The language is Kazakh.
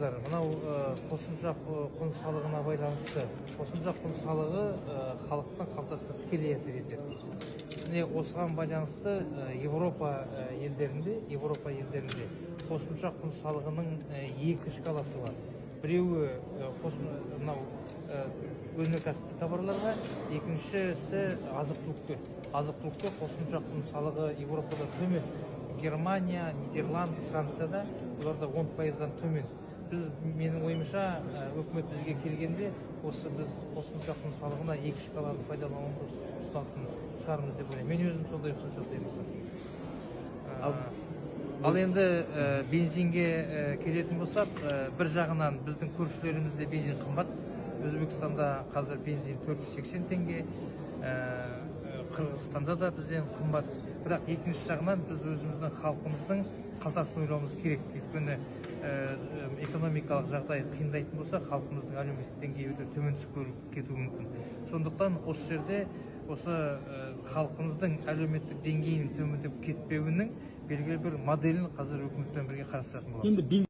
Мынау қосымша құн салығына байланысты. Қосымша құн салығы халықтың қалтасына тікелей әсер етеді. Міне, осыған байланысты Европа елдерінде қосымша құн салығының екі шкаласы бар. Біреуі мынау өнеркәсіптік товарларға, екіншісі азық түлікке. Азық түлікке қосымша құн салығы Европада төмен. Германия, Нидерланд, Францияда, оларда 10%-дан төмен. Біз, менің ойымша, үкімет бізге келгенде, осы біз қосымша құн салығына екі шкаланы пайдалануды ұсынатын шығармыз деп ойлаймын. Мен өзім сондай ұсыныс жасаймын. Ал енді бензинге келетін болсақ, бір жағынан біздің көршілерімізде бензин қымбат. Өзбекстанда қазір бензин 480 теңге, Қырғызстанда да бізден қымбат. Бірақ екінші жағынан біз өзіміздің халқымыздың қалтасын ойлауымыз керек, өйткені экономикалық жағдай қиындайтын болса, халқымыздың әлеуметтік деңгейі өте төмен түсіп кетуі мүмкін. Сондықтан осы жерде осы халқымыздың әлеуметтік деңгейінің төмендеп кетпеуінің белгілі бір моделін қазір үкіметпен бірге қарастыратын боламыз. Енді